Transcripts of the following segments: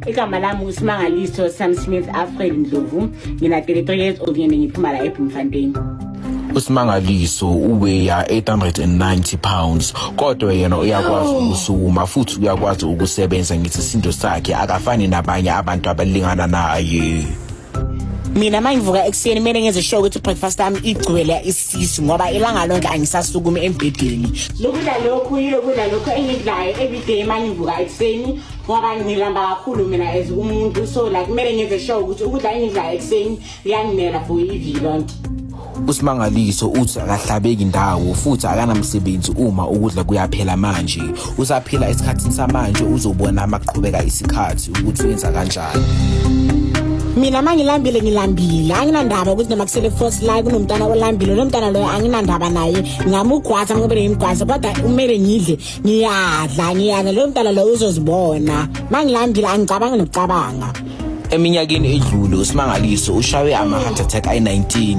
Igama lami uSimangaliso Sam Smith Alfred Ndlovu. Ngina 33 years old ngene ngiphuma la eBloemfontein. USimangaliso uweya 890 pounds kodwa yena uyakwazi ukusukuma futhi uyakwazi ukusebenza ngesisindo sakhe, akafani nabanye abantu abalingana naye. Mina uma ngivuka ekuseni kumele ngenze sure ukuthi breakfast yami igcwele isisu ngoba ilanga lonke angisasukumi embhedeni. Lokudla lokhu yilokudla lokhu engikudlayo everyday uma ngivuka ekuseni ngoba ngilamba kakhulu mina as umuntu, so like kumele ngenze sure ukuthi ukudla engikudlayo ekuseni kuyanginela for iviki lonke. USimangaliso uthi akahlabeki ndawo futhi akanamsebenzi uma ukudla kuyaphela manje. Usaphila esikhathini samanje, uzobona maqhubeka isikhathi ukuthi uyenza kanjani. Mina uma ngilambile ngilambile, anginandaba ukuthi noma kusele force la kunomntana olambile, lo mntana loyo anginandaba naye, ngingamugwaza ngoba ngimgwaza, kodwa kumele ngidle. Ngiyadla ngiyadla, lo mntana loyo uzozibona. Uma ngilambile angicabangi nokucabanga. Eminyakeni edlule uSimangaliso ushawe ama-heart attack ayi-19,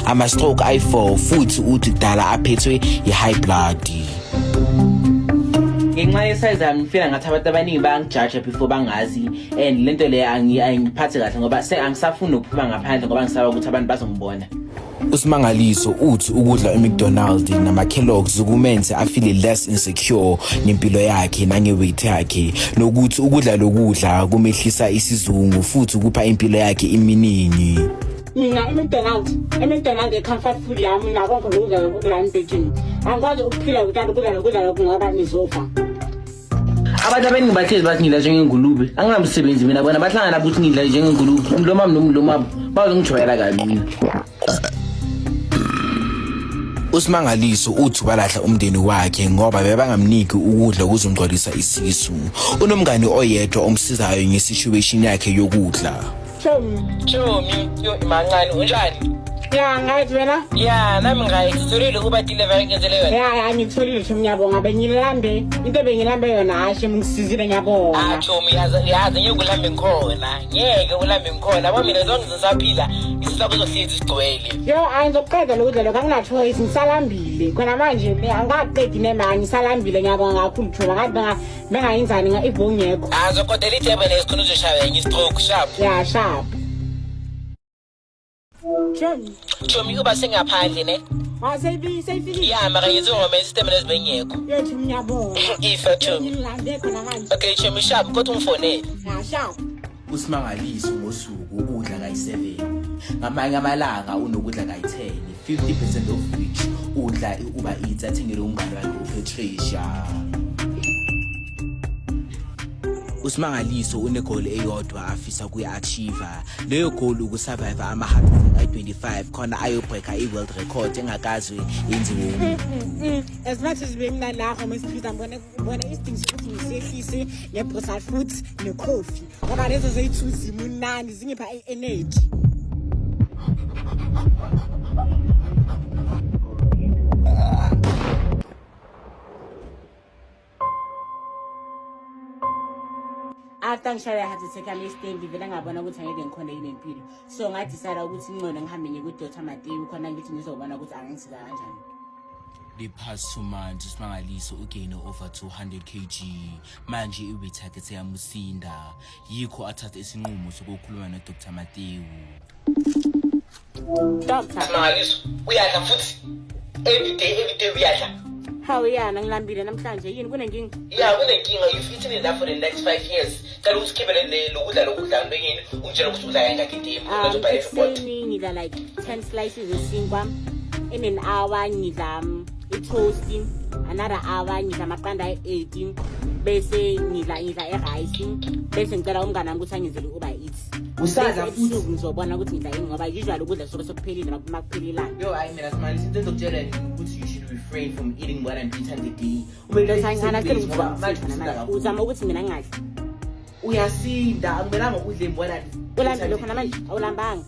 ama-stroke ayi-4 futhi uthi kudala aphethwe i-high blood. Ngenxa yesayizi yami ngifila ngathi abantu abaningi bayangijaja before bangazi, and lento leyo ayingiphathi kahle ngoba angisafuni nokuphuma ngaphandle ngoba ngisaba ukuthi abantu bazongibona. USimangaliso uthi ukudla iMcDonald's nama-Kellogg's kumenze afile less insecure ngempilo yakhe nange-weight yakhe, nokuthi ukudla lokudla kumehlisa isizungu futhi kupha impilo yakhe iminingi. Mina i-McDonald's i-comfort food yami, nakonke lokudla lokudla embhedeni. Angikwazi ukuphila without ukudla lokudla lokhu ngoba ngizofa. Abantu abaningi bahlezi bathi ngidla njengengulube, anginamsebenzi mina, bona bahlangana ukuthi ngidla njengengulube, umlomo wami nomlomo wabo bazongijwayela kabi mina. USimangaliso uthi walahla umndeni wakhe ngoba bebangamniki ukudla okuzomgcwalisa isisu. Unomngani oyedwa omsizayo ngesituation yakhe yokudla. Chomi. Chomi, yo imancane unjani? Ya, ngathi wena? Ya, nami ngayi ngitholile ukuba delivery ngenzele yona. Ya, ya ngitholile chomi, ngiyabonga, bengilambe. Into bengilambe yona hayi ngisizile, ngiyabonga. Ah chomi, yazi yazi ngeke ulambe ngikhona. Ngeke ulambe ngikhona. Yabo mina zonke ngisaphila, isisu kuzohlezi sigcwele. Yo, angizoqeda lokudla lokho, angina choice, ngisalambile. Khona manje angikaqedi nemali, ngisalambile, ngiyabonga kakhulu chomi. Ngathi bengayenzani nga if bowungekho. Ah, ngizokodela ijebe lesikhona uzoshaya enye stroke sharp. Ya, sharp. Chomi. Chomi uba sengaphandle ne? Ah, seyifikile. Ya, mara ngenze ngoma isystem lezibengekho. Yo chomi, ngiyabonga. Ifa chomi. Ngilambe khona manje. Okay chomi sharp, kodwa ungifonele. Ya, sharp. USimangaliso ngosuku ukudla kayi-7, ngamanye amalanga unokudla kayi-10, 50% of which udla i-Uber Eats athengele umngane wakhe uPatricia. USimangaliso unegoli eyodwa afisa ukuyi-achieve, leyo goal ukusurvive ama-heart attack ayi-25 khona ayobreaka i-world record engakaze yenziwe umuntu. As much as bemnalapho mesiphila ngibona ngibona isidingo sokuthi ngisehlise nge-brutal fruit ne-coffee ngoba lezo zoyi-two zimunandi zingipha i-energy. After ngishaye heart attack yami yesitendi, vele ngabona ukuthi angeke ngikhone yile mpilo, so ngadecide ukuthi ngcono ngihambe ngiye kwi-Dr Matewu khona ngithi ngizobona ukuthi angangisiza kanjani. The past 2 months uSimangaliso ugaine over 200 kg, manje i-weight yakhe seyamusinda, yikho athathe isinqumo sokukhuluma no-Dr Matewu. Doctor. Simangaliso, uyadla futhi every day, every day uyadla. Hawu yana, ngilambile namhlanje, yini kunenkinga? Ya, kunenkinga. You've eaten enough for the next 5 years. Cela ukuthi ukhiphe lokudla entweni, ungitshela ukuthi udla kangaki day. Uzobhala i-report. Ekuseni ngidla like 10 slices esinkwa, in an hour ngidla i-toast, another hour ngidla amaqanda ayi-8, bese ngidla i-rice, bese ngicela umngane wami ukuthi angenzele i-Uber Eats. Usadla Bese futhi? ebusuku ngizobona ukuthi ngidla yini ngoba usually ukudla sobe sekuphelile uma kuphela ilanga. Yo, hayi mina Simangaliso, into engizokutshela nje ukuthi you should refrain from eating more than three times a day. Kumele Dr. udle ngoba manje usinda kakhulu. Uzama ukuthi mina ngingadli? Uyasinda, akumelanga udle more than Ulambile khona manje? Awulambanga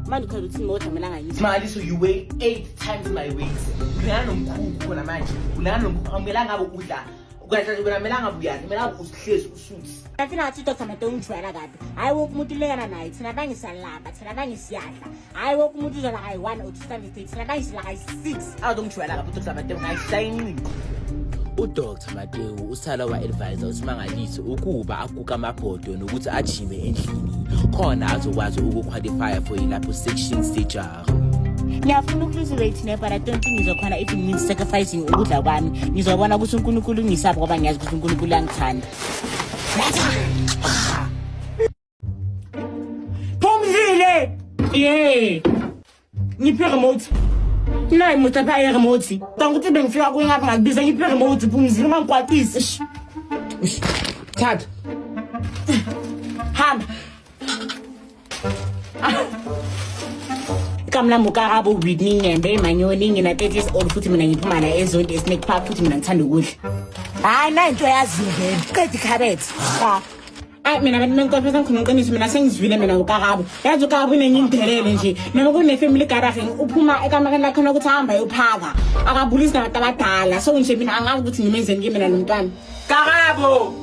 manje? Uchaza ukuthi mothi akumelanga ngidle? Simangaliso, you weigh eight times my weight. Ulingana nomkhukhu khona manje, ulingana nomkhukhu. Akumelanga ngabe udla kahle, akumelanga ngabe uyadla, kumele ngabe usihlezi usuthi. Afina ngathi uDr Mateo ungijwayela kabi. Hhayi, wonke umuntu ulekana naye, thina bangisalamba, thina bangisiyadla. Hhayi, wonke umuntu uzala kayi-one or two times a day, thina bangisidla kayi-six. Awuzongijwayela kabi uDr Mateo, ngayishaya inqinqo. UDr Mateu usala wa-advisa uSimangaliso ukuba aguke amabhodo nokuthi ajime endlini khona azokwazi ukuqualifya for i-liposuction surgery. Ngiyafuna ukulose weight ne, but I don't think ngizokhona if it means sacrificing ukudla kwami. Ngizobona ukuthi uNkulunkulu ungisaphi, ngoba ngiyazi ukuthi uNkulunkulu uyangithanda. Phumzile! Yeah. Ngiphe remote. Nayi muthi apha i-remote. Tanga ukuthi bengifika kuye ngapha ngakubiza, ngiphe remote, Phumzile, ungangikwatisi. Thatha. Hamba. Igama lami uKarabo Whitney Nyembe Manyoni, ngina 30 years old, futhi mina ngiphuma la eZondi eSnake Park, futhi mina ngithanda ukudla. Hayi, nayi into yaziyo vele. Qeda ikhabethe. Ha. Ayi, mina abantu benkosi ngikhuluma iqiniso, mina sengizwile mina uKarabo. Yazi uKarabo unenye nje. Noma kune family gathering uphuma ekamereni lakhe ukuthi ahamba ayophaka. Akabulisi nabantu abadala. So nje mina angazi ukuthi ngimenzeni ke mina nomntwana. Karabo!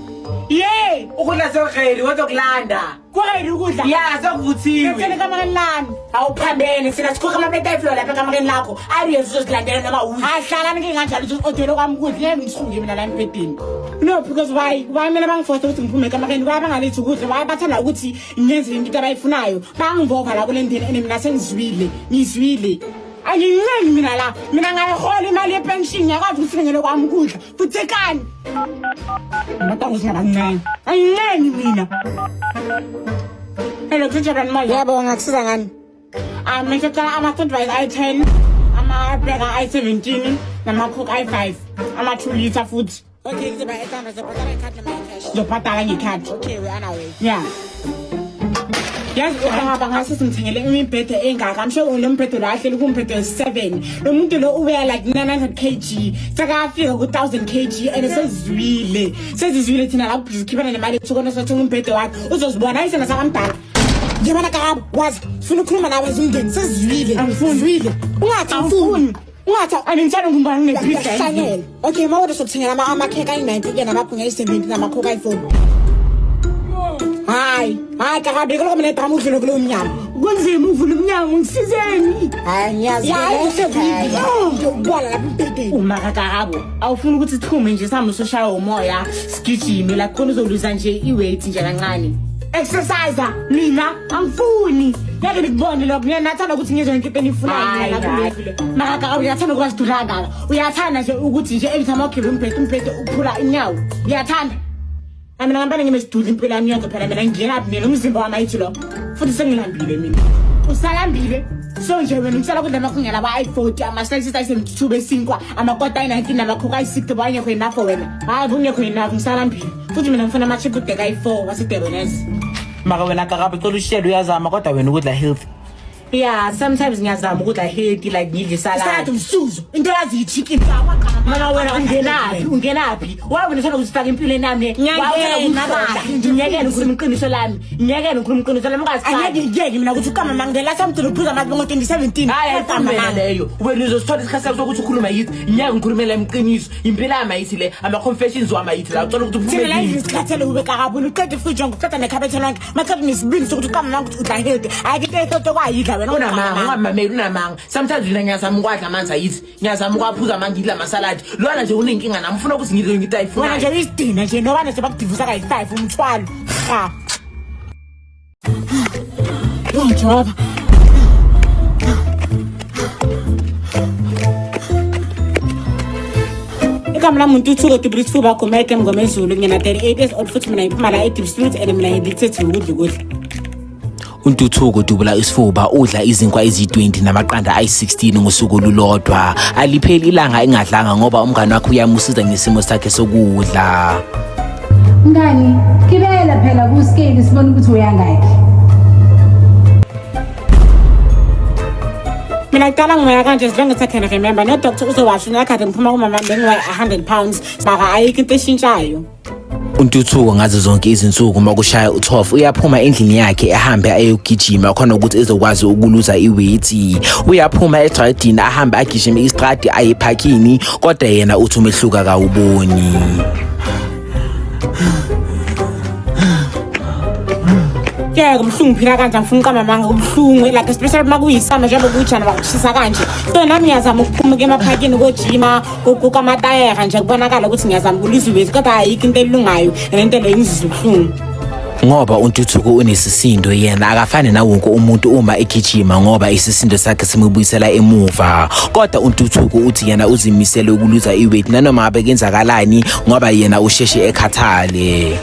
Yey! Ukudla sekuready, wozokulanda. Kuready ukudla? Ya, sekuvuthiwe. Bethele ekamereni lami. Awuphambene, sina sikhokha amaplate ayiflo lapha ekamereni lakho. Ayenze uzozilandela noma uyi. Ahlalani ke kanjalo ukuthi odele kwami ukudla, ngeke ngisuke mina la embhedeni. No, because why mina bangiforce ukuthi ngiphume ekamereni? Why bangalethi ukudla? Why bathanda ukuthi ngenze into abayifunayo? Bangivova la kule ndeni, and mina sengizwile, ngizwile. Angincengi mina la. Mina ngayihola imali yepension, ngiyakwazi ukuthi ngingele kwami ukudla. Futhi kani? Ngibata ukuthi ngabancane. Angincengi mina. Hello, kunjani manje? Yebo, ngakusiza ngani? Ah, mina ngicela ama-food rice ayi-10, ama-burger ayi-17, nama-Coke ayi-5, ama-2 liter futhi. Okay, kuzoba 800. Zobhatala ngekhadi noma ngecash? Ngizobhatala ngekhadi. Okay, we on our way. Yeah. Yazi uhamba ngase simthengele imibhede engaka. I'm sure lo mbhede lo ahleli kumbhede we-7. Lo muntu lo uweya like 900 kg. Sekafika ku-1000 kg and sezizwile. Sezizwile thina la kubhizi nemali ethu kona sothenga umbhede wakhe. Uzozibona ayisena sakamdala. Ngiyabona Karabo, wazi sifuna ukukhuluma nawe ezumndeni, sezizwile. Angifuni. Zwile. Ungathi Angifuni. Ungathi Aningithanda ngumbani unepizza. Kuyahlanyela. Okay, uma kodwa sokuthengela amakhekhe ayi-90 ke, namabhunga ayi-70, namakhokho ayi-4. Hayi, hayi Karabo, kuloko mina idrama udlule kulowo mnyango. Kunzima uvula umnyango, ngisizeni. Hayi, ngiyazi. Hayi, Ngiyokubona lapha embhedeni. Uma kaKarabo, awufuni ukuthi siphume nje sihambe soshaya umoya, sigijime la khona uzoluza nje i-weight nje kancane. Exercise. Mina angifuni. Ngeke nikubone lokho. Mina nathanda ukuthi ngizwe yonke into eniyifunayo. Hayi, Mina hayi. kulokhu. Mara Karabo, uyathanda ukuba sidula kangaka. Uyathanda nje ukuthi nje every time awugibela umbhede, umbhede uphula inyawo. Uyathanda. Hayi, mina ngempela nginesidudla impilo yami yonke phela, mina ngingenaphi mina umzimba wami ayithi lo. Futhi sengilambile mina. Usalambile? So nje wena ukusala kudla amakhungela aba ayi-40, ama-slices ayi-72 besinkwa, amakota ayi-19, namakhokho ayi-60, bangekho enough for wena. Hayi, kungekho enough, ngisalambile. Futhi mina ngifuna ama-chip udek ayi-4 waseDebonez. Mara wena Karabo, cela ushele, uyazama kodwa wena ukudla healthy. Yeah, sometimes ngiyazama ukudla healthy, like ngidle Salad salad. umsuzo. Into yazi yi-chicken. Mara wena ungenaphi? Ungenaphi? Why wena uthanda ukuzifaka empilweni yami? Ngiyangena kahle. Ngiyekela ukhuluma iqiniso lami. Ngiyekela ukhuluma iqiniso lami Angeke ungazifaki. ngiyeke mina ukuthi uqamba manga last time uphuza amanzi ngo-2017. Hayi, ayikhulumela leyo. Wena uzosithola isikhathi sakho sokuthi ukhulume yithi. Ngiyeke ngikhulumela imiqiniso. Impilo yami ayithi le, ama-confessions wami ayithi la. Ucela ukuthi Thina uphume la kimi. endlini sikhathele ube Karabo, uqede ifriji yonke, uqeda nekhabethe lonke, maqeda nesibindi sokuthi uqamba manga ukuthi udla healthy. Ayikho into ehealthy okwayidla wena. Unamanga, ungamameli, unamanga. Sometimes mina ngiyazama ukwadla amanzi ayithi. Ngiyazama ukwaphuza amanzi, ngidla amasaladi. Lwana nje unenkinga nami, ufuna ukuthi ngidle yonke into Wena ayifunayo. nje uyisidina nje, noba nje bakudivusa kayi-5 umthwalo. Ha. Oh, Jehova. Igama lami uNtuthuko Dubulisifuba Gumede Mngomezulu, ngina 38 years old, futhi mina ngiphuma la eDiepsloot and mina ngi-addicted to ukudla ukudla. Untuthuko dubula isifuba udla izinkwa eziyi-20 namaqanda ayi-16 ngosuku olulodwa. Alipheli ilanga engadlanga ngoba umngane wakhe uyamusiza ngesimo sakhe sokudla. Mngani, gibela phela ku-scale sibone ukuthi uyangakhi. Mina kuqala ngiweya kanje as long as I can remember. No doctor uzowasho nakade ngiphuma kumama bengiweya 100 pounds. Mara ayikho into eshintshayo. Untuthuko ngazo zonke izinsuku uma kushaya u-12 uyaphuma endlini yakhe ahambe ayogijima khona ukuthi ezokwazi ukuluza iweight. Uyaphuma ejardini ahambe agijime istradi aye ephakini, kodwa yena uthi umehluko akawuboni. Ke kubuhlungu phila kanje, angifuni uqamba amanga, kubuhlungu, like especially uma kuyisama njengoba kuyijana bakushisa kanje. So nami ngiyazama ukuphuma kuye emaphakini kojima kukamatayera nje, kubonakala ukuthi ngiyazama ukulwisa i-weight, kodwa ayikho into elungayo and into leyo ingizwisa ubuhlungu. Ngoba uNtuthuko unesisindo, yena akafani nawonke umuntu uma egijima ngoba isisindo sakhe simubuyisela emuva. Kodwa uNtuthuko uthi yena uzimisele ukuluza i-weight nanoma ngabe kenzakalani ngoba yena usheshe ekhathale.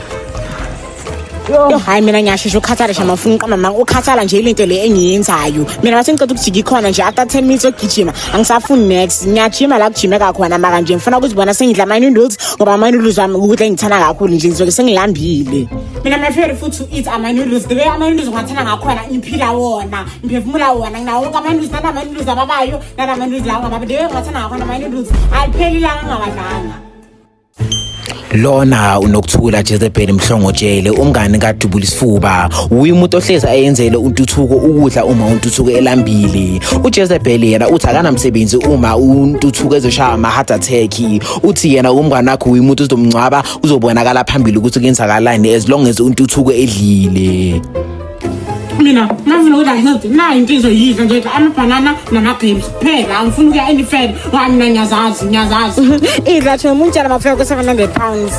Yo, hayi, mina ngiyashesha ukukhathala nje, mafuna uqamba manga, ukukhathala nje ilento le engiyenzayo. Mina mase ngiceda ukujika ikhona nje, after 10 minutes okugijima angisafuni next. Ngiyajima la kujimeka khona, mara nje ngifuna ukuzibona sengidla ama-noodles ngoba ama-noodles wami ukudla engithanda kakhulu nje, ngizoke sengilambile. Mina my favorite food to eat ama-noodles. The way ama-noodles ngiwathanda ngakhona, ngiphila wona, ngiphefumula wona, nginawo wonke ama-noodles, nalama-noodles ababayo, nalama-noodles lawa ngababi. The way ngiwathanda ngakhona ama-noodles, alipheli ilanga ngingawadlanga. Lona uNokuthula Jezebel Mhlongo Jele, umngane kaDubula isifuba, uye umuntu ohlezi ayenzele uNtuthuko ukudla uma uNtuthuko elambile. UJezebel yena uthi akanamsebenzi uma uNtuthuko ezoshaya ama-heart attack. Uthi yena umngane wakhe uye umuntu uzomngcwaba, uzobonakala phambili ukuthi kuyenzakalani as long as uNtuthuko edlile. Mina ngafuna ukudla healthy, nayo into engizoyidla nje, amabhanana nama-grapes kuphela. Angifuni ukuya any further ngoba mina ngiyazazi, ngiyazazi. Idla nje umuntu tshela mafika ku-£700.